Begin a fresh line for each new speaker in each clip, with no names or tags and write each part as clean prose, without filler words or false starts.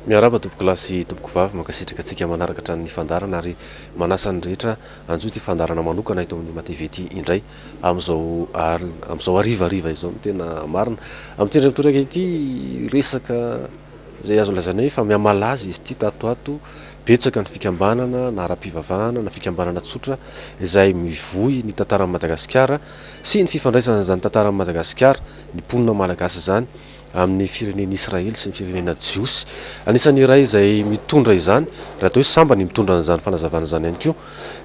Miarahaba tompokolahy sy tompokovavy, mankasitraka antsika manaraka hatrany ny fandaharana ary manasa ny rehetra hanjohy ity fandaharana manokana eto amin'ny MATV ity indray amin'izao alina, amin'izao harivariva izao no tena marina. Amin'ity indray mitoraka ity resaka izay azo lazaina hoe efa mihamalaza izy ity tato ho ato, betsaka ny fikambanana na ara-pivavahana na fikambanana tsotra izay mivoy ny tantaran'i Madagasikara sy ny fifandraisan'izany tantaran'i Madagasikara, ny mponina malagasy izany. amin'ny firenen'i Israely sy ny firenena jiosy. Anisan'ny iray izay mitondra izany, raha atao hoe sambany mitondra an'izany fanazavana izany ihany koa,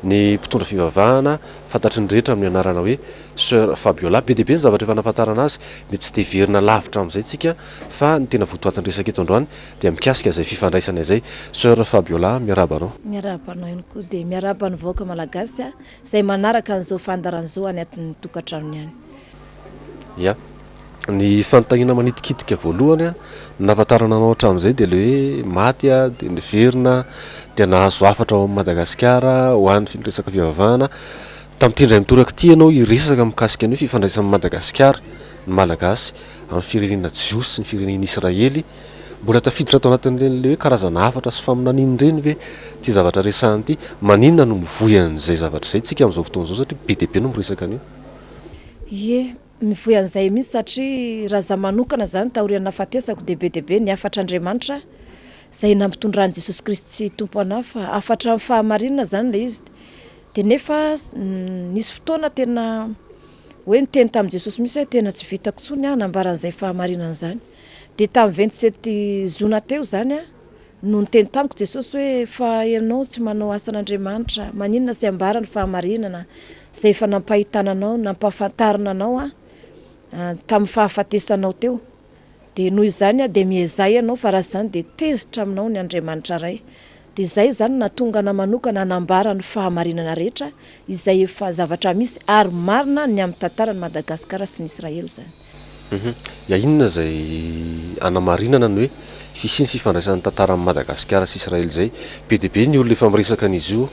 ny mpitondra fivavahana fantatry ny rehetra amin'ny anarana hoe Soeur Fabiola. Be dia be ny zavatra efa nahafantarana azy, mety tsy dia hiverina lavitra amin'izay isika fa ny tena votoatin'ny resaka eto androany dia mikasika izay fifandraisana izay. Soeur Fabiola, miarahaba anao.
Miarahaba anao ihany koa, dia miarahaba ny vahoaka malagasy izay manaraka an'izao fandaharana izao any anatin'ny tokantranony any.
Ya. Ny fanontaniana manitikitika voalohany an, ny nahafantarana anao hatramin'izay dia ilay hoe maty aho dia niverina dia nahazo hafatra ao amin'i Madagasikara ho an'ny resaka fivavahana. Tamin'ity indray mitoraka ity ianao hiresaka mikasika ny hoe fifandraisan'i Madagasikara, ny Malagasy, amin'ny firenena Jiosy sy ny firenena Israely. Mbola tafiditra ato anatin'ireny ilay hoe karazana hafatra sy faminaniana ireny ve ity zavatra resahina ity? Maninona no mivoy an'izay zavatra izay isika amin'izao fotoana izao satria be dia be no miresaka an'io?
Ie. Mivoy an'izay mihitsy satria raha za manokana zany taorian'ny nahafatesako dia be dia be ny hafatr'Andriamanitra izay nampitondran'i Jesosy Kristy Tompo anah fa hafatra amin'ny fahamarinana zany ilay izy dia nefa nisy fotoana tena hoe niteny tamin'i Jesosy mihitsy hoe tena tsy vitako intsony aho hanambara an'izay fahamarinana izany dia tamin'ny 27 jona teo izany aho no niteny tamiko Jesosy hoe fa ianao tsy manao asan'Andriamanitra, maninona tsy ambara ny fahamarinana izay efa nampahitana anao, nampahafantarina anao aho tamin'ny fahafatesanao teo, dia noho izany dia miezaha ianao fa raha tsy izany dia tezitra aminao ny Andriamanitra Ray. Dia izay izany no nahatonga anah manokana hanambara ny fahamarinana rehetra izay efa zavatra misy ary marina ny amin'ny tantaran'i Madagasikara sy ny Israely izany.
Hum. Ya inona izay anamarinana ny hoe fisian'ny fifandraisan'ny tantaran'i Madagasikara sy Israely izay? Be dia be ny olona efa miresaka an'izy io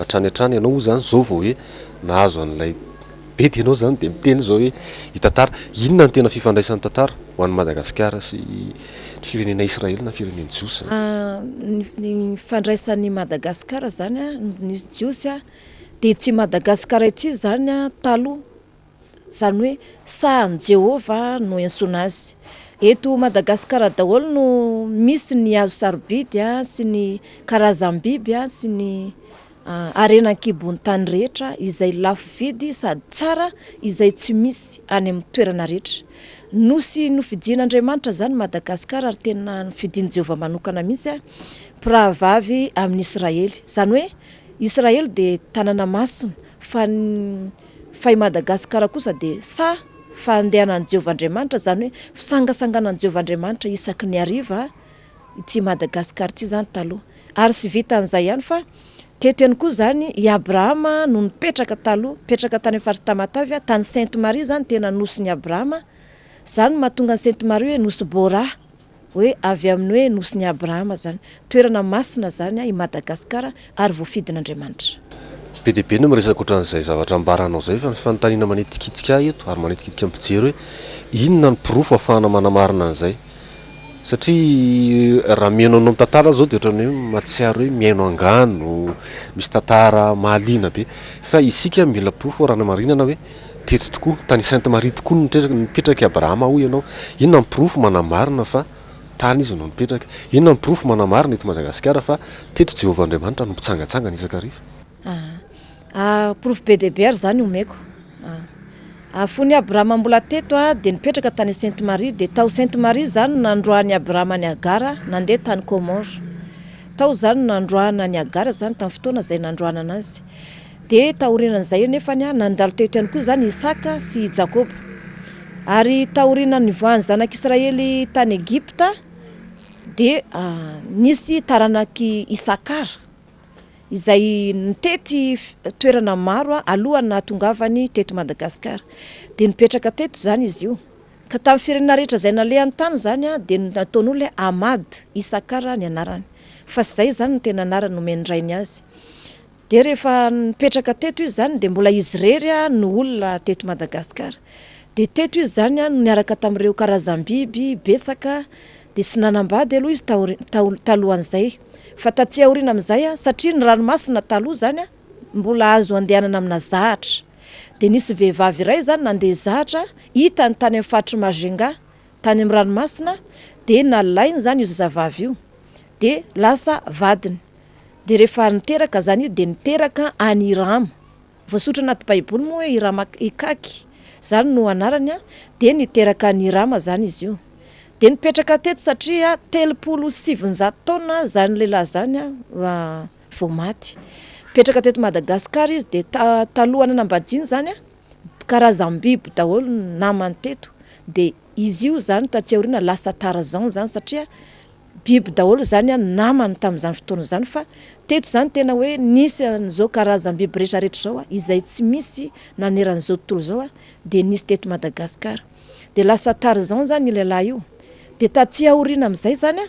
hatrany hatrany, ianao moa izany izao vao hoe nahazo an'ilay bedy ianao izany dia miteny izao hoe hitantara. Inona no tena fifandraisan'ny tantara ho an'i Madagasikara sy ny firenena Israely na firenena Jiosy
izany? Ny fandraisan'i Madagasikara izany ny Jiosy dia tsy Madagasikara ity izany taloha. Izany hoe sahan'i Jehovah no iantsoana azy. Eto Madagasikara daholo no misy ny hazo sarobidy sy ny karazam-biby sy ny harena an-kibon'ny tany rehetra izay lafo vidy sady tsara izay tsy misy any amin'ny toerana rehetra. Nosy nofidian'Andriamanitra izany Madagasikara ary tena nofidian'i Jehovah manokana mihitsy mpirahavavy amin'i Israely. Izany hoe Israely dia tanana masina fa ny Fa i Madagasikara kosa dia saha fandehanan'i Jehovah Andriamanitra, izany hoe fisangasanganan'i Jehovah Andriamanitra isaky ny hariva ity Madagasikara ity izany taloha. Ary tsy vitan'izay ihany fa teto ihany koa izany i Abrahama no nipetraka taloha, nipetraka tany amin'ny faritra Tamatave, tany Sainte Marie izany tena nosin'i Abrahama, izany no mahatonga an'i Sainte Marie hoe nosy Bora. Hoe avy amin'ny hoe nosin'i Abrahama izany. Toerana masina izany i Madagasikara ary voafidin'Andriamanitra.
Be dia be ny miresaka ohatran'izay zavatra ambaranao izay fa ny fanontaniana manitikitika ahy eto ary manitikitika ny mpijery hoe inona ny porofo ahafahana manamarina an'izay? Satria raha mihaino anao mitantara aho izao dia ohatran'ny hoe mahatsiaro hoe mihaino angano, misy tantara mahaliana be fa isika mila porofo raha hanamarinana hoe Teto tokoa, tany Sainte Marie tokoa no nipetraka i Abrahama hoy ianao. Inona ny porofo manamarina fa tany izy no nipetraka? Inona ny porofo manamarina eto Madagasikara fa teto Jehovah Andriamanitra no mpitsangantsangana isan-kariva?
Aa, porofo be dia be ary izany omeko. Aa, fony Abrahama mbola teto dia nipetraka tany Sainte Marie, dia tao Sainte Marie izany no nandroahan'i Abrahama an'i Hagara nandeha tany Comores. Tao izany no nandroahana an'i Hagara izany tamin'ny fotoana izay nandroanana azy. Dia taorianan'izay anefany, nandalo teto ihany koa izany Isaka sy i Jakoba. Ary taorianan'ny nivoahan'ny zanak'Israely tany Egypta, dia nisy taranak'i Isakara izay nitety toerana maro alohan'ny nahatongavany teto Madagasikara. Dia nipetraka teto izany izy io. Ka tamin'ny firenena rehetra izay nalehany tany izany dia nataon'olona hoe Ahmad Isakara ny anarany. Fa tsy izay izany no tena anarany nomen'ny rainy azy. Dia rehefa nipetraka teto izy izany dia mbola izy irery no olona teto Madagasikara. Dia teto izy izany no niaraka tamin'ireo karazam-biby betsaka. Dia tsy nanambady aloha izy taori- tao- talohan'izay. Fa taty aoriana amin'izay, satria ny ranomasina taloha izany mbola azo andehanana amina zahatra. Dia nisy vehivavy iray izany nandeha zahatra, hitany tany amin'ny faritr'i Majunga, tany amin'ny ranomasina, dia nalainy izany io zazavavy io, dia lasa vadiny. Dia rehefa niteraka izany io dia niteraka an'i Hirama. Voasoratra anaty baiboly moa hoe Hirama Ikaky, izany no anarany, dia niteraka an'i Hirama izany izy io. Dia nipetraka teto satria 930 taona izany lehilahy izany vao maty. Nipetraka teto Madagasikara izy dia talohan'ny nanambadiany izany, karazam-biby daholo ny namany teto. Dia izy io izany taty aoriana lasa Tarzan izany satria biby daholo izany no namany tamin'izany fotoana izany fa teto izany tena hoe nisy an'izao karazam-biby rehetra rehetra izao izay tsy misy naneran'izao tontolo izao dia nisy teto Madagasikara. Dia lasa Tarzan izany io lehilahy io. Dia taty aoriana amin'izay izany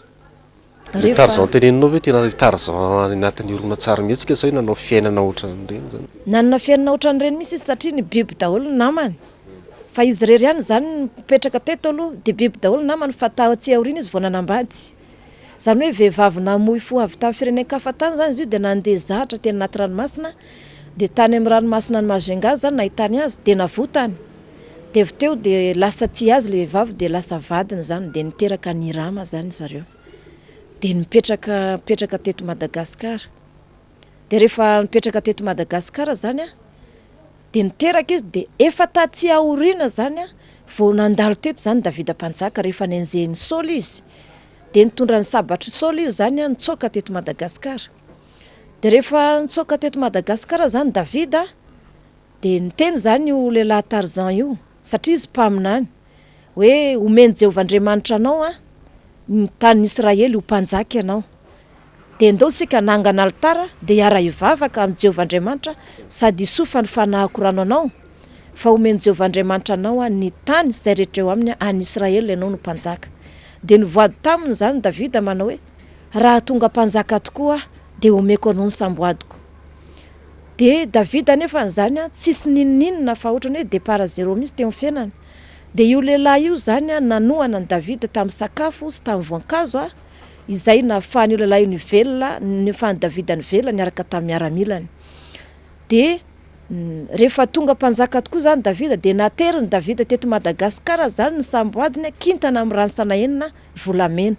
Ilay
rehefa.
Tarzan teneninao ve tena ilay Tarzan any anatin'ny horonantsary mihetsika sa hoe nanao fiainana ohatran'ireny izany?
Nanana fiainana ohatran'ireny mihitsy izy satria ny biby daholo no namany. Fa izy irery ihany izany no nipetraka teto aloha dia biby daholo ny namany fa taty aoriana izy vao nanambady. Izany hoe vehivavy namoy fo avy tamin'ny firenen-kafa tany izany izy io dia nandeha zahatra teny anaty ranomasina dia tany amin'ny ranomasina any Majunga izany nahitany azy dia navotany. Dia avy teo dia lasa tia azy ilay vehivavy dia lasa vadiny izany dia niteraka an'i Hirama izany zareo. Dia nipetraka nipetraka teto Madagasikara. Dia rehefa nipetraka teto Madagasikara izany an, dia niteraka izy dia efa taty aoriana izany an, vao nandalo teto izany Davida mpanjaka rehefa nenjehin'i Saoly izy. Dia nitondra ny sabatr'i Saoly izy izany an, nitsoaka teto Madagasikara. Dia rehefa nitsoaka teto Madagasikara izany Davida, Dia niteny izany io lehilahy Tarzan io, satria izy mpaminany, hoe, Homen'i Jehovah Andriamanitra anao ny tanin'i Israely ho mpanjaka ianao. Dia ndao isika hanangana alitara, dia hiara-hivavaka amin'i Jehovah Andriamanitra, sady hisofa ny fanahiko rano anao, fa homen'i Jehovah Andriamanitra anao ny tany sy izay rehetra eo aminy, any Israely ianao no mpanjaka. Dia nivoady taminy izany Davida, manao hoe, Raha tonga mpanjaka tokoa aho, dia homeko anao ny samboadiko. Dia Davida anefa an'izany an, tsisy n'inon'inona fa ohatran'ny hoe départ à zéro mihitsy teo amin'ny fiainany. Dia io lehilahy io izany an, nanohana an'i Davida tamin'ny sakafo sy tamin'ny voankazo an, izay nahafahan'io lehilahy io nivelona, nahafahan'i Davida nivelona niaraka tamin'ny miaramilany. Dia rehefa tonga mpanjaka tokoa izany Davida dia naterin'i Davida teto Madagasikara izany ny samboadiny kintana amin'ny rantsana enina volamena.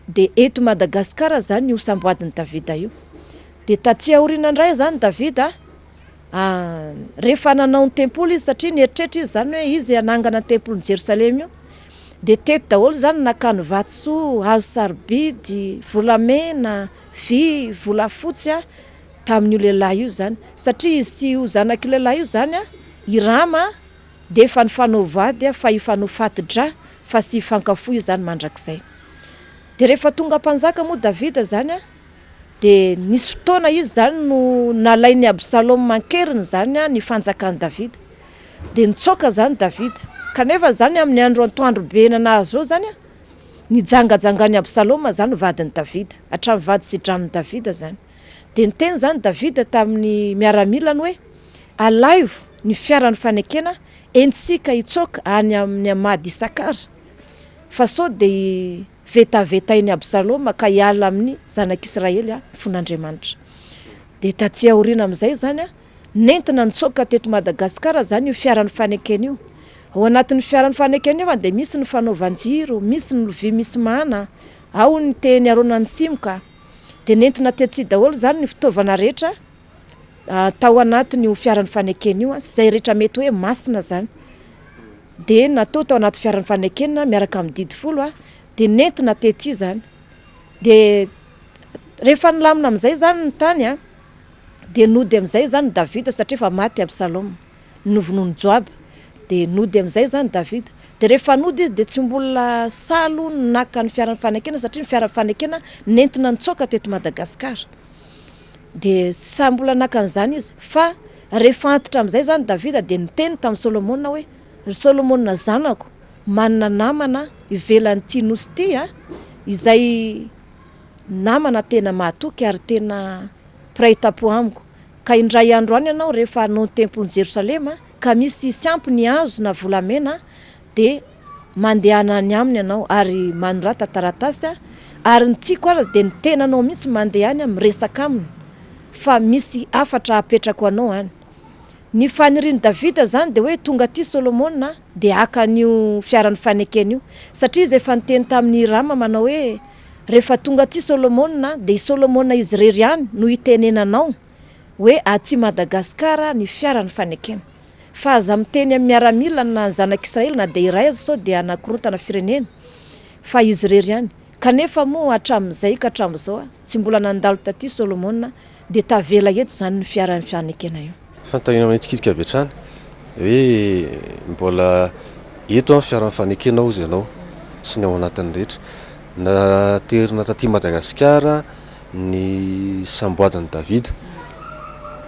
Dia eto Madagasikara izany io samboadin'i Davida io. Dia taty aoriana indray izany Davida, rehefa nanao ny tempoly izy, satria nieritreritra izy izany hoe izy hanangana ny tempolin'i Jerosalema io, dia teto daholo izany no nakany vatosoa, hazo sarobidy, volamena, vy, volafotsy tamin'io lehilahy io izany. Satria izy sy io zanak'io lehilahy io izany, i Rama, dia efa nifanao vady fa hifanao fati-drà fa tsy hifankafoy izany mandrakizay. Dia rehefa tonga mpanjaka moa Davida izany, Dia nisy fotoana izy izany no nalain'i Absaloma an-keriny izany ny fanjakan'i Davida. Dia nitsoaka izany Davida. Kanefa izany amin'ny andro antoandro be nanahy izao izany, nijangajangan'i Absaloma izany vadin'i Davida, hatramin'ny vady sy dranon'i Davida izany. Dia niteny izany Davida tamin'ny miaramilany hoe, Alaivo ny fiaran'ny fanekena, entintsika hitsoaka any amin'ny Hamady Isakara, fa sao dia Vetavetain'i Absaloma ka hiala amin'ny zanak'Israely ny fon'Andriamanitra. Dia taty aoriana amin'izay izany, nentina nitsoaka teto Madagasikara izany io fiaran'ny fanekena io. Ao anatin'ny fiaran'ny fanekena io dia misy ny fanaovan-jiro, misy ny lovia misy mana, ao ny tehiny Arona ny tsimoka. Dia nentina tety daholo izany ny fitaovana rehetra tao anatin'io fiaran'ny fanekena io, sy izay rehetra mety hoe masina izany. Dia natao tao anaty fiaran'ny fanekena miaraka amin'ny didy folo dia nentina tety izany. Dia rehefa nilamina amin'izay izany ny tany dia nody amin'izay izany Davida satria efa maty Absaloma, novonoin'i Joaba. Dia nody amin'izay izany Davida. Dia rehefa nody izy dia tsy mbola sahy aloha ny naka ny fiaran'ny fanekena satria ny fiaran'ny fanekena nentina nitsoaka teto Madagasikara. Dia samy mbola naka an'izany izy. Fa rehefa antitra amin'izay izany Davida dia niteny tamin'i Solomona hoe, Ry Solomona zanako, manana namana ivelan'ity nosy ity aho, izay namana tena mahatoky ary tena mpiray tampo amiko. Ka indray andro any ianao rehefa hanao ny tempolin'i Jerosalema, ka misy tsy ampy ny hazo na volamena, dia. mandehana any aminy ianao ary manorata taratasy ary ny tiako ary dia ny tenanao mihitsy mandeha any miresaka aminy fa misy hafatra apetrako anao any. Ny fanirian'i Davida izany dia hoe tonga aty Solomona dia haka an'io fiaran'ny fanekena io satria izy efa niteny tamin'i Hirama manao hoe rehefa tonga aty Solomona dia i Solomona izy irery ihany no hitenenanao hoe aty Madagasikara ny fiaran'ny fanekena. Fa aza miteny amin'ny miaramila na ny zanak'Israely na dia iray aza sao dia hanakorontana firenena fa izy irery ihany. Kanefa moa hatramin'izay ka hatramin'izao tsy mbola nandalo taty Solomona dia tavela eto izany ny fiaran'ny fanekena io.
Fanontaniana manitikitika avy hatrany hoe mbola eto an fiaran'ny fanekena hozy ianao sy ny ao anatiny rehetra. Naterina taty Madagasikara ny samboadin'i Davida.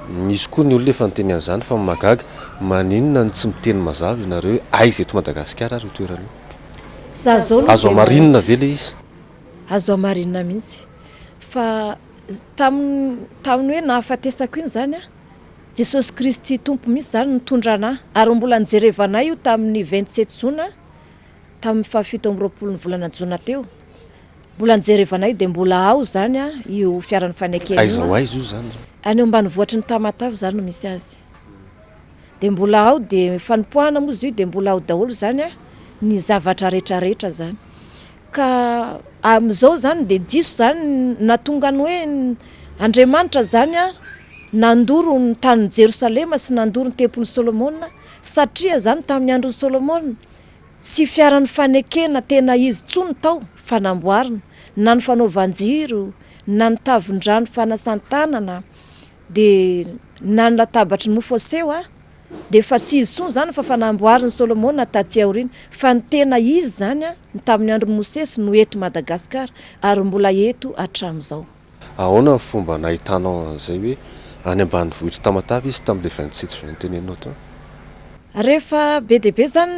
Misy koa ny olona efa niteny an'izany fa mahagaga, maninona no tsy miteny mazava ianareo hoe aiza eto Madagasikara ary io toerana io?
Za zao aloha
Azo
dia
hamarinina ve ilay izy?
Azo hamarinina mihitsy fa tamin'ny tamin'ny hoe nahafatesako iny izany an, Jesosy Kristy Tompo mihitsy izany nitondra anah ary mbola nijerevanay io tamin'ny 27 jona tamin'ny fahafito amby roapolo ny volana jona teo. Mbola nijerevanay dia mbola ao izany io fiaran'ny fanekena
Aiza
io
ho
an.
aiza io izany?
Any ambanivohitry ny Tamatave izany no misy azy. Dia mbola ao dia fanompoana moa izy io dia mbola ao daholo izany an, ny zavatra rehetra rehetra izany. Ka amin'izao izany dia diso izany nahatonga ny hoe Andriamanitra izany an nandoro ny tanin'i Jerosalema sy nandoro ny tempolin'i Solomona satria izany tamin'ny andron'i Solomona Tsy fiaran'ny fanekena tena izy intsony tao fa namboarina, na ny fanaovan-jiro, na ny tavin-drano fanasan-tanana, dia na ny latabatry ny mofo aseho a, dia efa tsy izy intsony izany fa fa namboarin'i Solomona taty aoriana, fa ny tena izy izany a, ny tamin'ny andron'i Mosesy no eto Madagasikara ary mbola eto hatramin'izao.
Ahoana ny fomba nahitanao an'izay hoe any ambanivohitr'i Tamatave izy tamin'ilay 27 juin noteneninao teo?
Rehefa be dia be izany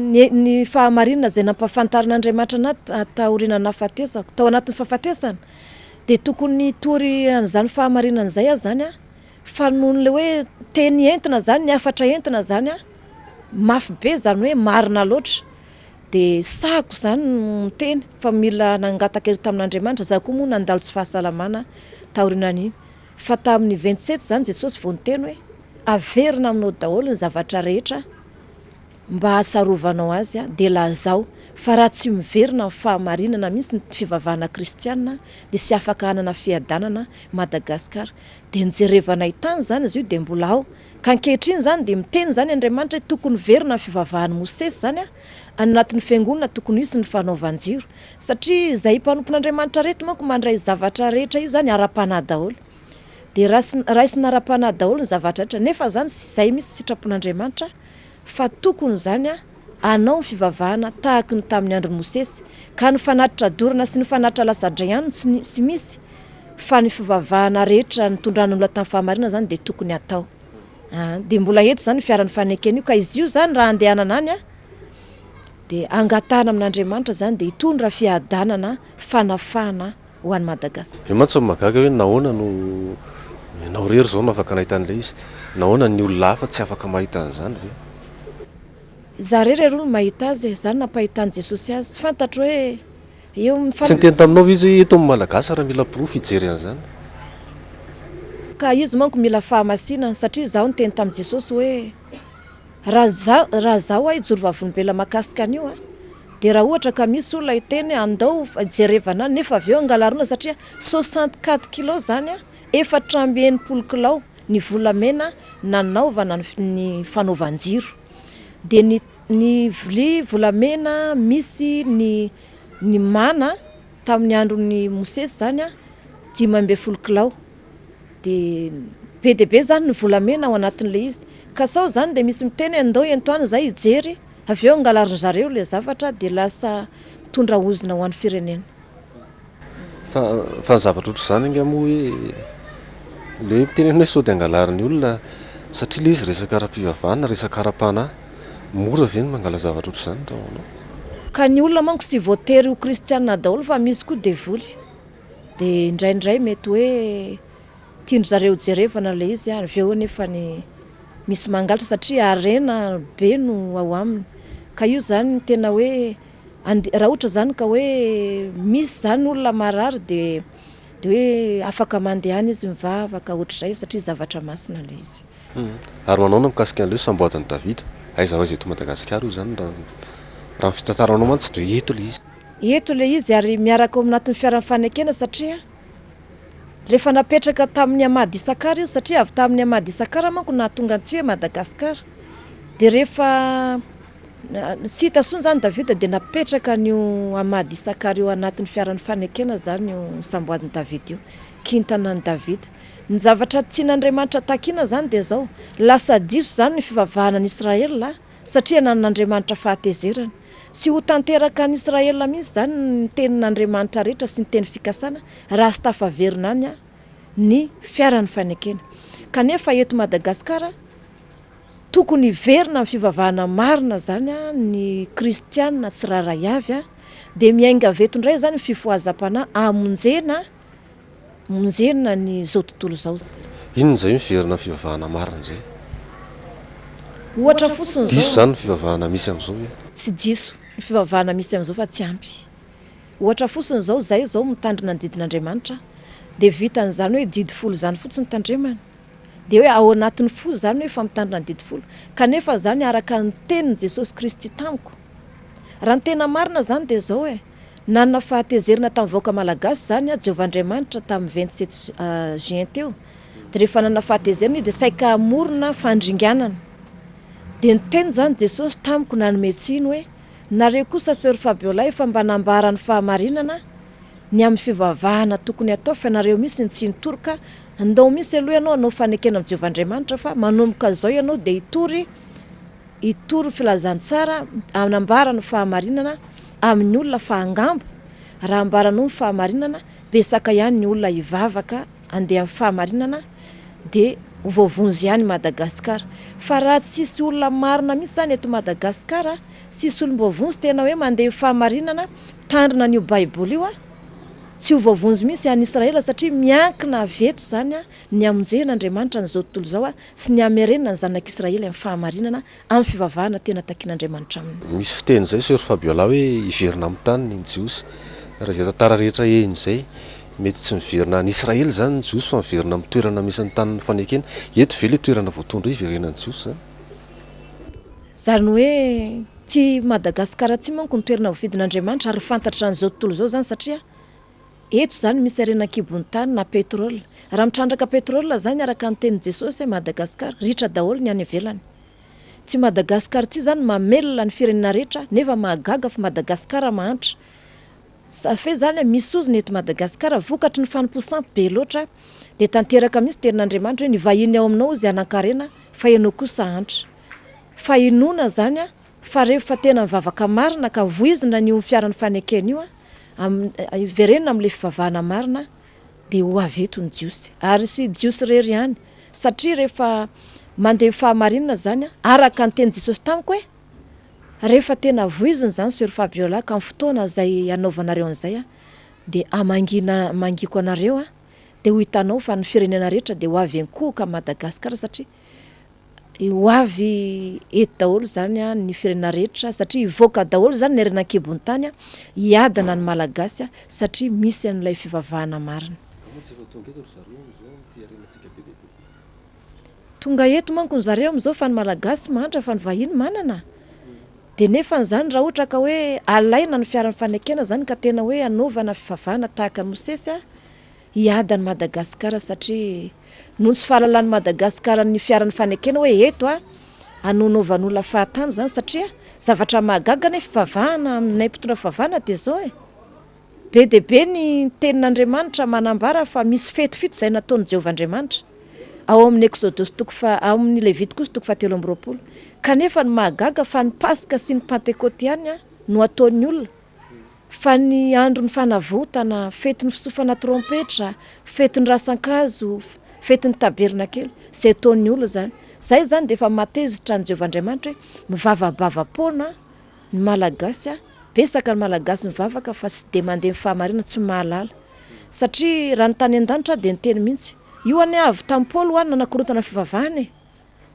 ny ny fahamarinana izay nampahafantarin'Andriamanitra anah taoriana nahafatesako, tao anatin'ny fahafatesana, dia tokony hitory an'izany fahamarinana izay aho izany an, fa noho ny ilay hoe teny entina izany, ny hafatra entina izany an, mafy be izany hoe marina loatra. Dia sahako izany no niteny fa mila nangataka hery tamin'Andriamanitra, za koa moa nandalo tsy fahasalamana taorianan'iny, fa tamin'ny 27 izany Jesosy vao niteny hoe averina aminao daholo ny zavatra rehetra mba hahatsarovanao azy dia lazao fa raha tsy miverina amin'ny fahamarinana mihitsy ny fivavahana kristiana dia tsy afaka hanana fiadanana Madagascar, dia nijerevanay tany izany izy io dia mbola ao Ka ankehitriny izany dia miteny izany Andriamanitra hoe tokony hiverina ny fivavahan'i Mosesy izany an, any anatin'ny fiangonana tokony hisy ny fanaovan-jiro. Satria izay mpanompon'Andriamanitra reto manko mandray zavatra rehetra io izany ara-panahy daholo. Dia raisina ara-panahy daholo ny zavatra rehetra. Nefa izany tsy izay mihitsy sitrapon'Andriamanitra fa tokony izany an, hanao ny fivavahana tahaky ny tamin'ny andron'i Mosesy. Ka ny fanatitra dorana sy ny fanatitra latsa-dra ihany no tsy misy. Fa ny fivavahana rehetra nitondrana olona tamin'ny fahamarinana izany dia tokony hatao. An, dia mbola eto izany io fiaran'ny fanekena io, ka izy io izany raha andehanana any an, dia angatahana amin'Andriamanitra izany dia hitondra fiadanana, fanafahana ho an'i Madagasikara.
Io mantsy no mahagaga hoe nahoana no ianao irery izao no afaka nahita an'ilay izy? Nahoana ny olona hafa tsy afaka mahita an'izany ve?
Izaho irery aloha no mahita azy e, izany nampahitan'i Jesosy azy, tsy fantatro hoe Eo amin'ny
Tsy niteny taminao ve izy hoe eto ny Malagasy raha mila porofo hijery an'izany?
Ka izy manko mila fahamasinana satria izaho niteny tamin'i Jesosy hoe raha za raha zaho aho hijoro vavolombelona mahakasika an'io a dia raha ohatra ka misy olona hiteny hoe andao jerevana any nefa avy eo angalarina satria 64 kilos zany a 64 kilao ny volamena nanaovana ny fanaovan-jiro dia ny Ny vilia volamena misy ny ny mana tamin'ny andron'i Mosesy izany an, 15 kilao. Dia be dia be izany ny volamena ao anatin'ilay izy. Ka sao izany dia misy miteny hoe andao ento any izahay hijery, avy eo angalarin-dry zareo ilay zavatra dia lasa mitondra ozona ho an'ny firenena.
Fa fa ny zavatra ohatr'izany angaha moa hoe ilay hoe miteny ianao hoe sao dia angalarin'ny olona satria ilay izy resaka ara-pivavahana, resaka ara-panahy. Mora ve ny mangala zavatra ohatr'izany raha ho anao?
Ka ny olona manko tsy voatery ho kristiana daholo fa misy koa devoly. Dia indraindray mety hoe tian-dry zareo jerevana ilay izy ary avy eo anefa ny misy mangalatra satria harena be no ao aminy. Ka io zany tena hoe ande raha ohatra zany ka hoe misy zany olona marary de de hoe afaka mandeha any izy mivavaka ohatr'izay satria zavatra masina ilay izy.
Ary manaona mikasika an'ilay hoe samboadin'i Davida? Aiza ho aiza eto Madagasikara io izany raha raha ny fitantaranao mantsy dia eto ilay izy.
Eto ilay izy ary miaraka ao anatin'ny fiaran'ny fanekena satria rehefa napetraka tamin'ny Hamady Isakara io satria avy tamin'ny Hamady Isakara manko no nahatonga antsika hoe Madagasikara dia rehefa tsy hita intsony izany Davida dia napetraka an'io Hamady Isakara io anatin'ny fiaran'ny fanekena izany io samboadin'i Davida io, kintana an'i Davida. Ny zavatra tian'Andriamanitra takiana izany dia izao, lasa diso izany ny fivavahana an'i Israel satria nanan'Andriamanitra fahatezerana. Tsy ho tanteraka any Israel mihitsy izany ny tenin'Andriamanitra rehetra sy ny teny fikasana raha tsy tafaverina any ny fiaran'ny fanekena. Kanefa eto Madagasikara, tokony hiverina amin'ny fivavahana marina izany ny kristiana tsirairay avy, dia miainga avy eto indray izany ny fifohazam-panahy hamonjena Monjena ny izao tontolo izao.
Inona izay miverina amin'ny fivavahana marina izay?
Ohatra fotsiny izao.
Diso izany ny fivavahana misy amin'izao ve?
Tsy diso ny fivavahana misy amin'izao fa tsy ampy. Ohatra fotsiny izao, izay izao mitandrina ny didin'Andriamanitra dia vitan'izany hoe didy folo izany fotsiny tandremana. Dia hoe ao anatin'ny fo izany hoe efa mitandrina ny didy folo. Kanefa izany araka ny tenin'i Jesosy Kristy tamiko. Raha ny tena marina izany dia izao e. Nanana fahatezerana tamin'ny vahoaka malagasy izany Jehovah Andriamanitra tamin'ny 27 juin teo. Dia rehefa nanana fahatezerana izy dia saika hamorona fandringanana. Dia niteny izany Jesosy tamiko nanome tsiny hoe, nareo kosa Soeur Fabiola efa mba nambara ny fahamarinana ny amin'ny fivavahana tokony hatao fa nareo mihitsy no tsy nitory ka ndao mihitsy aloha ianao hanao fanekena amin'i Jehovah Andriamanitra fa manomboka izao ianao dia hitory hitory filazantsara hanambara ny fahamarinana amin'ny olona fa angamba raha ambaranao ny fahamarinana betsaka ihany ny olona hivavaka handeha amin'ny fahamarinana dia ho voavonjy ihany Madagascar fa raha tsisy olona marina mihitsy zany eto Madagascar tsisy olom-boavonjy tena hoe mandeha amin'ny fahamarinana mitandrina an'io baiboly io tsy ho voavonjy mihitsy any Israel satria miankina avy eto zany ny hamonjen'Andriamanitra an'izao tontolo izao sy ny hamerenana ny zanak'Israely amin'ny fahamarinana amin'ny fivavahana tena takian'Andriamanitra aminy.
Misy fiteny izay Soeur Fabiola hoe hiverina amin'ny taniny ny Jiosy. Raha izay tantara rehetra heno izay, mety tsy miverina any Israely izany ny Jiosy fa miverina amin'ny toerana misy ny tanin'ny fanekena. Eto ve ilay toerana voatondro hoe hiverenan'ny Jiosy izany?
Izany hoe tsy Madagasikara tsy manko ny toerana voafidin'Andriamanitra ary fantatra an'izao tontolo izao izany satria Eto izany misy harena an-kibon'ny tany na pétrole. Raha mitrandraka pétrole izany araka ny tenin'i Jesosy hoe Madagascar, ritra daholo ny any ivelany. Tsy Madagascar ity izany mamelona ny firenena rehetra nefa mahagaga fa Madagascar mahantra. Ça fait izany hoe misy ozona eto Madagascar vokatry ny fanompoa-sampy be loatra dia tanteraka mihitsy tenin'Andriamanitra hoe ny vahiny ao aminao izy hanan-karena fa ianao kosa hahantra. Fa inoana izany fa rehefa tena mivavaka marina ka voizina an'io fiaran'ny fanekena io Am, hiverenana amin'ilay fivavahana marina dia ho avy eto ny Jiosy. Ary tsy Jiosy irery ihany, satria rehefa mandeha amin'ny fahamarinana izany, araka ny tenin'i Jesosy tamiko hoe, rehefa tena voizina izany Soeur Fabiola ka amin'ny fotoana izay hanaovanareo an'izay dia hamangina, hamangiko anareo aho, dia ho hitanao fa ny firenena rehetra dia ho avy hiankohoka amin'i Madagasikara satria Ho avy eto daholo izany ny firenena rehetra satria hivoaka daholo izany ny harena an-kibon'ny tany, hiadana ny Malagasy satria misy an'ilay fivavahana marina.
Ka moa tsy efa tonga eto ry zareo amin'izao amin'ity harenantsika be dia be ity?
Tonga eto manko ny zareo amin'izao fa ny Malagasy mahantra fa ny vahiny manana. Dia nefany izany raha ohatra ka hoe alaina ny fiaran'ny fanekena izany ka tena hoe hanaovana fivavahana tahaka an'i Mosesy, hiady an'i Madagasikara satria noho ny tsy fahalalan'i Madagasikara ny fiaran'ny fanekena hoe eto a hanaonaovan'olona fahatany izany satria zavatra mahagaga anie fivavahana aminay mpitondra fivavahana dia izao e, be dia be ny tenin'Andriamanitra manambara fa misy fety fito izay nataon'i Jehovah Andriamanitra ao amin'ny Eksodosy toko faha ao amin'ny Levitikosy toko fahatelo amby 20 kanefa ny mahagaga fa ny Paska sy ny Pantekôty ihany no ataon'ny olona Fa ny andron'ny fanavotana, fetin'ny fisofana trompetra, fetin'ny rasan-kazo, fetin'ny tabernakely, izay ataon'ny olona izany. Izay izany dia efa mahatezitra an'i Jehovah Andriamanitra hoe mivavabava-poana ny Malagasy, betsaka ny Malagasy mivavaka fa tsy dia mandeha ny fahamarinana, tsy mahalala. Satria raha ny tany an-danitra dia niteny mihitsy. Io anie avy tamin'i Paoly hoa nanakorontana fivavahana e!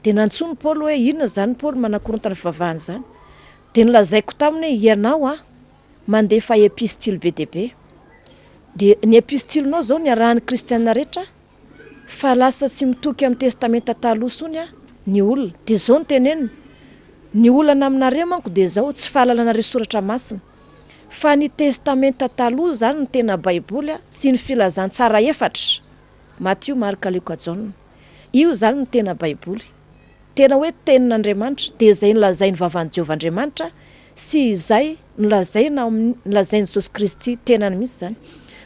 Dia nantsoin'i Paoly hoe, Inona izany Paoly manakorontana fivavahana izany? Dia nolazaiko taminy hoe ianao an, mandefa epistily be dia be. Dia ny epistilinao izao niarahan'ny kristiana rehetra fa lasa tsy mitoky amin'ny testamenta taloha intsony ny olona. Dia izao no teneniny, ny olana aminareo manko dia izao, tsy fahalalanareo soratra masina. Fa ny testamenta taloha izany no tena baiboly sy ny filazantsara efatra, Matio, Marka, Lioka, Jaona. Io izany no tena baiboly. Tena hoe Tenin'Andriamanitra, dia izay nolazain'ny vavan'i Jehovah Andriamanitra sy izay nolazaina ao amin'ny, nolazain'i Jesosy Kristy tenany mihitsy izany.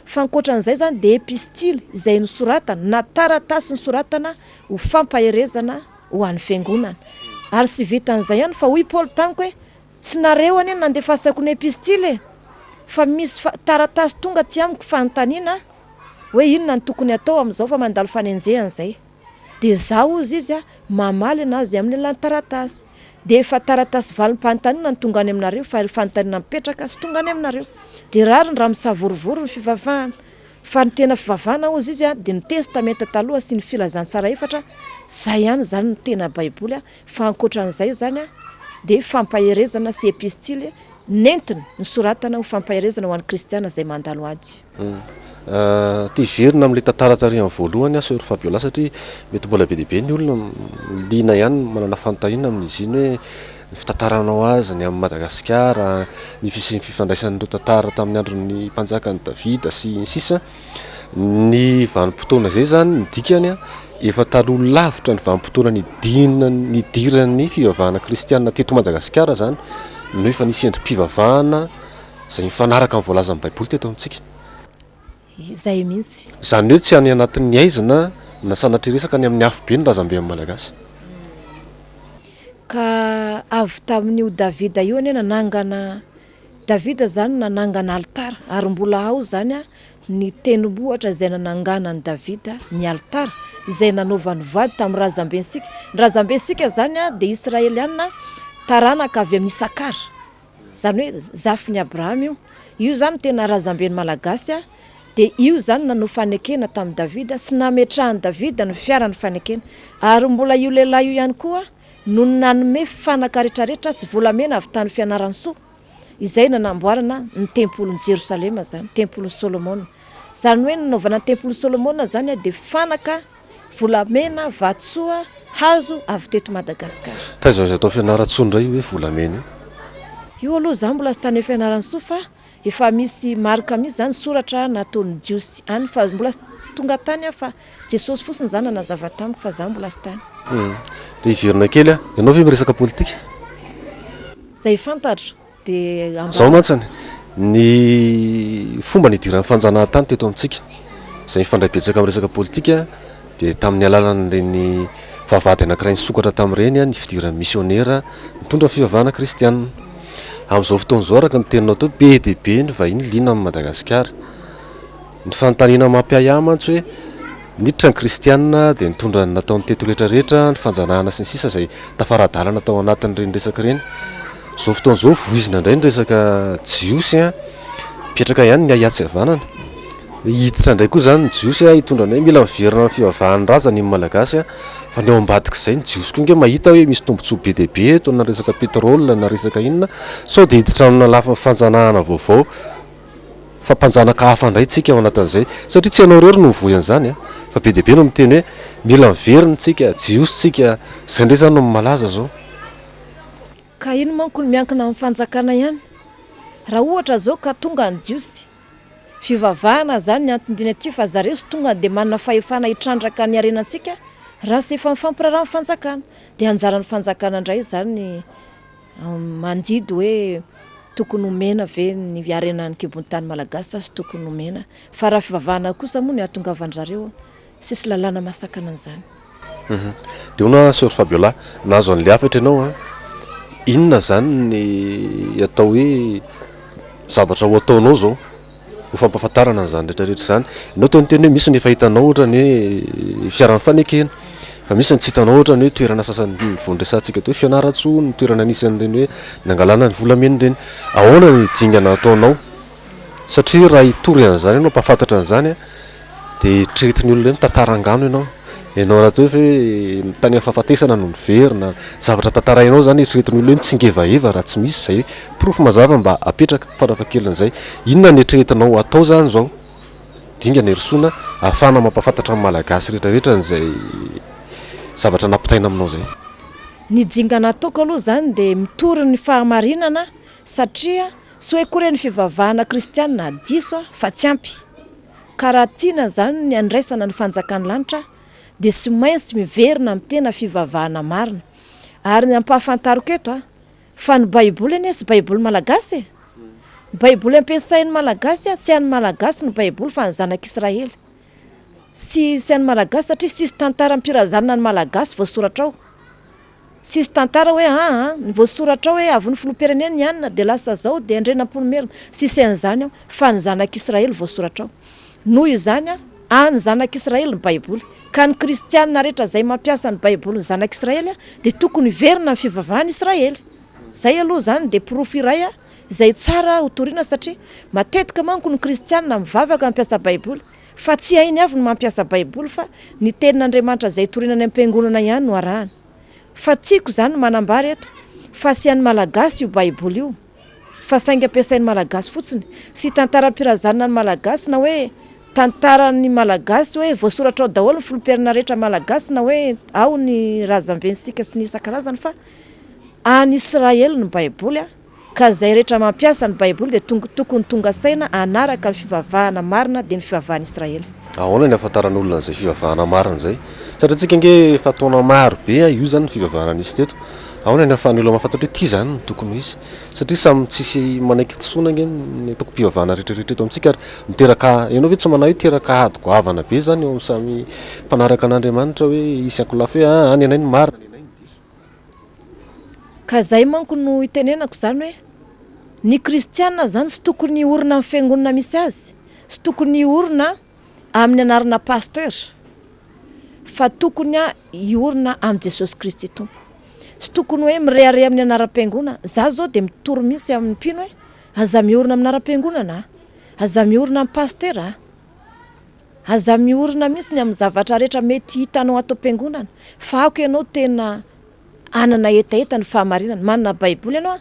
Fa ankoatra an'izay izany dia epistily izay nosoratana na taratasy nosoratana ho fampaherezana ho an'ny fiangonana. Ary tsy vitan'izay ihany fa hoy Paoly tamiko hoe, Tsy nareo anie no nandefasako ny epistily e! Fa misy taratasy tonga aty amiko fanontaniana hoe inona no tokony hatao amin'izao fa mandalo fanenjehana izay. Dia izaho hozy izy mamaly anazy amin'ny alalan'ny taratasy. Dia efa taratasy valim-panontaniana no tonga any aminareo fa ireo fanontaniana mipetraka tsy tonga any aminareo. Dia rariny raha misavorovoro ny fivavahana. Fa ny tena fivavahana hozy izy dia ny testamenta taloha sy ny filazantsara efatra, izay ihany izany no tena baiboly fa ankoatran'izay izany dia fampaherezana sy epistily nentina nosoratana ho fampaherezana ho an'ny kristiana izay mandalo ady.
Te hiverina amin'ilay tantara tary amin'ny voalohany aho Soeur Fabiola satria mety mbola be dia be ny olona liana ihany manana fanontaniana amin'izy iny hoe ny fitantaranao azy ny amin'i Madagasikara, ny fisian'ny fifandraisan'ireo tantara tamin'ny andron'ny mpanjakan'i Davida sy ny sisa. Ny vanim-potoana izay izany ny dikany efa taloha lavitra ny vanim-potoana nidina nidiran'ny fivavahana kristiana teto Madagasikara izany no efa nisy endri-pivavahana izay mifanaraka amin'ny voalazan'ny Baiboly teto amintsika.
Izay mihitsy.
Izany hoe tsy any anatin'ny haizina na sanatria resaka any amin'ny afobe ny razambe amin'ny Malagasy.
Ka avy tamin'io Davida io anie nanangana, Davida izany nanangana alitara, ary mbola ao izany ny tendrombohitra izay nananganan'i Davida ny alitara, izay nanaovany voady tamin'ny razambentsika. Ny razambentsika izany dia Israeliana taranaka avy amin'i Isakara. Izany hoe zafin'i Abrahama io. Io izany no tena razamben'ny Malagasy a. Dia io izany nanao fanekena tamin'i Davida sy nametrahan'i Davida ny fiaran'ny fanekena. Ary mbola io lehilahy io ihany koa no nanome fanaka rehetrarehetra sy volamena avy tany Fianarantsoa, izay nanamboarana ny tempolin'i Jerosalema izany, tempolin'i Solomona. Izany hoe nanaovana ny tempolin'i Solomona izany dia fanaka. Volamena, vatosoa, hazo avy teto Madagasikara.
Taiza aiza tao Fianarantsoa indray io hoe volamena io?
Io aloha za mbola tsy tany Fianarantsoa fa efa misy marika mihitsy zany soratra nataon'ny jiosy any fa mbola tsy tonga tany aho fa Jesosy fotsiny zany nanazava tamiko fa za mbola tsy tany.
Dia hiverina kely aho, ianao ve miresaka politika?
Zay fantatro dia
Izao
ambarako.
mantsiny, ny fomba nidiran'ny fanjanahantany teto amintsika, izay mifandray betsaka amin'ny resaka politika, dia tamin'ny alalan'ireny vavahady anankiray nisokatra tamin'ireny ny fidiran'ny misionera nitondra ny fivavahana kristianina. Amin'izao fotoana izao, araka ny teninao teo, be dia be ny vahiny liana amin'i Madagasikara. Ny fanontaniana mampiahiahy mantsy hoe niditra ny kristiana dia nitondra ny nataony teto rehetra rehetra, ny fanjanahana sy ny sisa izay tafara-dalana tao anatin'ireny resaka ireny. Izao fotoana izao voizina indray ny resaka jiosy an, mipetraka ihany ny ahiahy tsy havanana. Hoe hiditra indray koa izany ny jiosy an, hitondra ny hoe mila miverina amin'ny fivavahan'ny razany ny malagasy an, fa ny ao ambadik'izay ny jiosy koa ange mahita hoe misy tombontsoa be dia be eto na resaka pétrole na resaka inona, sao dia hiditra amina lafiny fanjanahana vaovao. Fa mpanjanaka hafa indray tsika ao anatin'izay. Satria tsy ianao irery no mivoy an'izany an! Fa be dia be no miteny hoe mila miverina tsika, jiosy tsika, izay indray izany no malaza izao.
Ka iny manko no miankina amin'ny fanjakana ihany. Raha ohatra izao ka tonga ny jiosy, fivavahana izany ny anton-diny aty fa zareo tsy tonga dia manana fahefana hitrandraka ny harenantsika raha tsy efa mifampiraharaha amin'ny fanjakana. Dia anjaran'ny fanjakana indray izany Mandidy hoe tokony homena ve ny harena ny kibon'ny tany malagasy sa tsy tokony homena. Fa raha fivavahana kosa moa ny hahatongavan-dry zareo, tsisy lalàna mahasakana an'izany.
Dia hono aho Soeur Fabiola, nahazo an'ilay hafatra ianao an, inona izany ny atao hoe zavatra ho ataonao izao? ho fampahafantarana an'izany rehetra rehetra izany. Ianao teo niteny hoe misy ny efa hitanao ohatra ny hoe fiaran'ny fanekena, fa misy ny tsy hitanao ohatra ny hoe toerana sasany vao niresahantsika teo hoe Fianarantsoa, ny toerana nisy an'ireny hoe nangalana ny volamena ireny. Ahoana ny dingana ataonao? Satria raha hitory an'izany ianao, hampahafantatra an'izany dia eritreretin'ny olona hoe mitantara angano ianao. Ianao rahateo efa hoe tany amin'ny fahafatesana no niverina, zavatra tantarainao izany eritreretin'ny olona hoe mitsingevaheva raha tsy misy izay porofo mazava mba apetraka farafahakelin'izay. Inona no eritreretinao atao izany izao dingana hirosoana ahafahana mampahafantatra ny Malagasy rehetra rehetra an'izay zavatra nampitaina aminao izay?
Ny dingana ataoko aloha izany dia mitory ny fahamarinana satria tsy hoe akory hoe ny fivavahana kristianina diso fa tsy ampy. Ka raha tiana izany ny handraisana ny fanjakan'ny lanitra dia tsy maintsy miverina amin'ny tena fivavahana marina. Ary ny ampahafantariko eto a, fa ny baiboly anie tsy baiboly malagasy e! Ny baiboly ampiasain'ny malagasy a, tsy an'ny malagasy ny baiboly fa an'ny zanak'Israely. Tsy tsy an'ny malagasy satria tsisy tantaram-pirazanana ny malagasy voasoratra ao. Tsisy tantara hoe aa ny voasoratra ao hoe avy ny filoham-pirenena ny anona dia lasa zao dia Andrianampoinimerina. Tsisy an'izany ao fa ny zanak'Israely voasoratra ao. Noho izany an'ny zanak'Israely ny baiboly. Ka ny kristianina rehetra izay mampiasa ny baibolin'ny zanak'Israely dia tokony hiverina amin'ny fivavahan'Israely. Izay aloha izany dia porofo iray izay tsara hotorina satria matetika manko ny kristianina mivavaka mampiasa baiboly fa tsy hainy avy ny mampiasa baiboly fa ny tenin'Andriamanitra izay torina any am-piangonana ihany no arahany. Fa tiako izany ny manambara eto fa tsy an'ny Malagasy io baiboly io fa saingy ampiasain'ny Malagasy fotsiny. Tsy tantaram-pirazanana ny Malagasy na hoe tantaran'ny Malagasy hoe voasoratra ao daholo ny filoham-pirenena rehetra Malagasy na hoe ao ny razambentsika sy ny isan-karazany fa any Israely ny baiboly a. Ka izay rehetra mampiasa ny baiboly dia tokony tonga saina hanaraka ny fivavahana marina dia ny fivavahan'i Israely.
Ahoana ny ahafantaran'olona an'izay fivavahana marina izay? Satria tsika ange efa taona maro be io izany ny fivavahana nisy teto. Ahoana ny ahafahan'ny olona mahafantatra hoe ity izany no tokony ho izy? Satria samy tsisy manaiky disoana ange ny antokom-pivavahana rehetra rehetra eto amintsika ary miteraka, ianao ve tsy manahy hoe hiteraka ady goavana be izany eo amin'ny samy mpanaraka an'Andriamanitra hoe hisy ankolafy hoe aa ny anay no marina, ny anay no diso.
Ka zay manko no itenenako zany hoe ny kristiana zany tsy tokony hiorina amin'ny fiangonana misy azy, tsy tokony hiorina amin'ny anarana pasteur fa tokony hiorina amin'i Jesosy Kristy Tompo. Tsy tokony hoe mirehareha amin'ny anaram-piangonana, za zao dia mitory mihitsy amin'ny mpino hoe aza miorina amin'ny anaram-piangonana, aza miorina amin'ny pasteur, Aza miorina mihitsy ny amin'ny zavatra rehetra mety hitanao ato am-piangonana, fa aoka ianao tena hanana hetaheta ny fahamarinana. Manana Baiboly ianao an?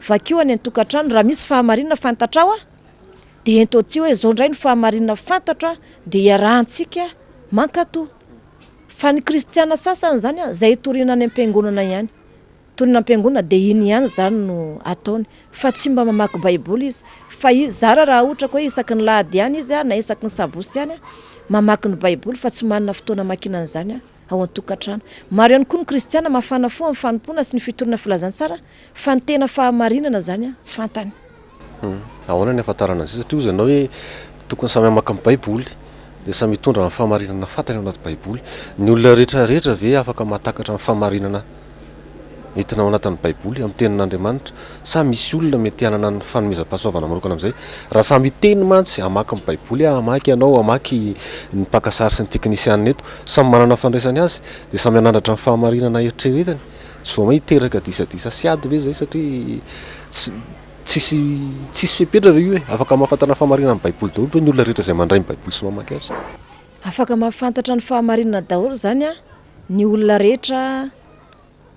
Vakio any an-tokantrano, raha misy fahamarinana fantatrao an, dia ento aty hoe izao indray ny fahamarinana fantatro an, dia iarahantsika mankatò. Fa ny kristiana sasany izany an, izay itoriana any am-piangonana ihany. Tonona am-piangonana dia iny ihany izany no ataony fa tsy mba mamaky baiboly izy fa i zara raha ohatra ka hoe isaky ny lahady ihany izy na isaky ny sabosy ihany mamaky ny baiboly fa tsy manana fotoana hamakiana an'izany ao an-tokantrano. Maro ihany koa ny kristiana mafana fo amin'ny fanompoana sy ny fitoriana filazantsara fa ny tena fahamarinana izany tsy fantany.
Hum, ahoana ny ahafantarana an'izay satria hozy ianao hoe tokony samy hamaky ny baiboly dia samy hitondra ny fahamarinana fantany ao anaty baiboly. Ny olona rehetra rehetra ve afaka mahatakatra ny fahamarinana entina ao anatin'ny baiboly amin'ny tenin'Andriamanitra sa misy olona mety hanana ny fanomezam-pahasoavana manokana amin'izay? Raha samy hiteny mantsy hamaky ny baiboly aho, hamaky ianao, hamaky ny mpaka sary sy ny teknisianina eto, samy manana ny fandraisany azy dia samy hanandratra ny fahamarinana eritreretiny. Tsy vao may hiteraka disadisa sy ady ve izay satria tsy tsisy tsisy fepetra ve io e? Afaka mahafantatra ny fahamarinan'ny baiboly daholo ve ny olona rehetra izay mandray ny baiboly sy mamaky azy?
Afaka mahafantatra ny fahamarinana daholo izany ny olona rehetra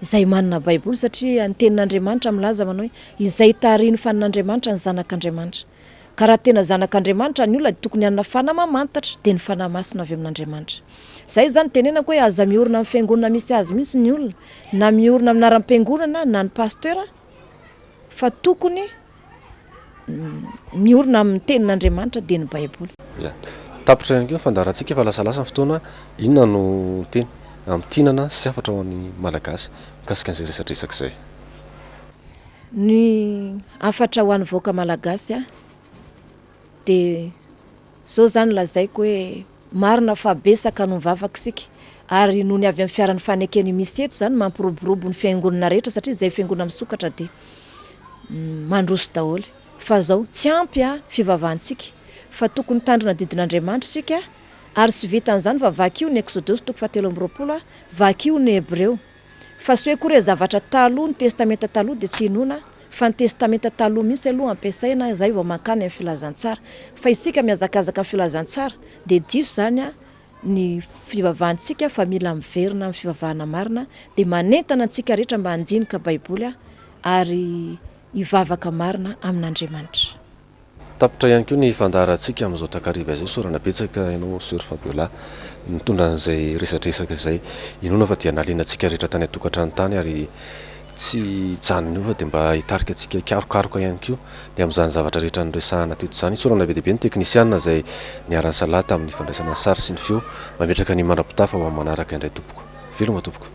izay manana baiboly satria ny tenin'Andriamanitra milaza manao hoe izay tarihin'ny fanin'Andriamanitra ny zanak'Andriamanitra. Ka raha tena zanak'Andriamanitra ny olona dia tokony hanana fanahy mamantatra dia ny fanahy masina avy amin'Andriamanitra. Izay izany tenenako hoe aza miorina amin'ny fiangonana misy azy mihitsy ny olona na miorina amin'ny anaram-piangonana na ny pasteur fa tokony miorina amin'ny tenin'Andriamanitra dia ny baiboly.
Ya. Tapitra ihany koa ny fandaharantsika fa lasalasa ny fotoana, inona no teny hamintinana sy hafatra ho an'ny Malagasy mikasika an'izay resadresaka izay?
Ny hafatra ho an'ny vahoaka Malagasy dia izao izany lazaiko hoe marina fa betsaka no mivavaka isika ary nony avy amin'ny fiaran'ny fanekena io misy eto izany mampiroborobo ny fiangonana rehetra satria izay fiangonana misokatra dia mandroso daholo fa izao tsy ampy fivavahantsika fa tokony hitandrina didin'Andriamanitra isika ary tsy vitan'izany fa vakio ny Eksodosy toko fahatelo amby 20 vakio ny Hebreo Fa tsy hoe koa re zavatra taloha ny testamenta taloha dia tsy inoana fa ny testamenta taloha mihitsy aloha ampiasaina izay vao mankany amin'ny filazantsara fa isika mihazakazaka amin'ny filazantsara dia diso izany a ny fivavahantsika fa mila miverina amin'ny fivavahana marina dia manentana antsika rehetra mba handinika baiboly ary hivavaka marina amin'Andriamanitra.
Tapitra ihany koa ny fandaharantsika amin'izao takariva izao. Isaorana betsaka ianao Soeur Fabiola nitondra an'izay resadresaka izay. Inoana fa dia nahaliana antsika rehetra tany an-tokantrano tany ary tsy hijanona eo fa dia mba hitarika antsika hikarokaroka ihany koa ny amin'izany zavatra rehetra noresahana teto izany. Isaorana be dia be ny teknisiana izay niara-nisalahy tamin'ny fandraisana ny sary sy ny feo. Mametraka ny mandra-pitafa ho amin'ny manaraka indray tompoko. Veloma tompoko.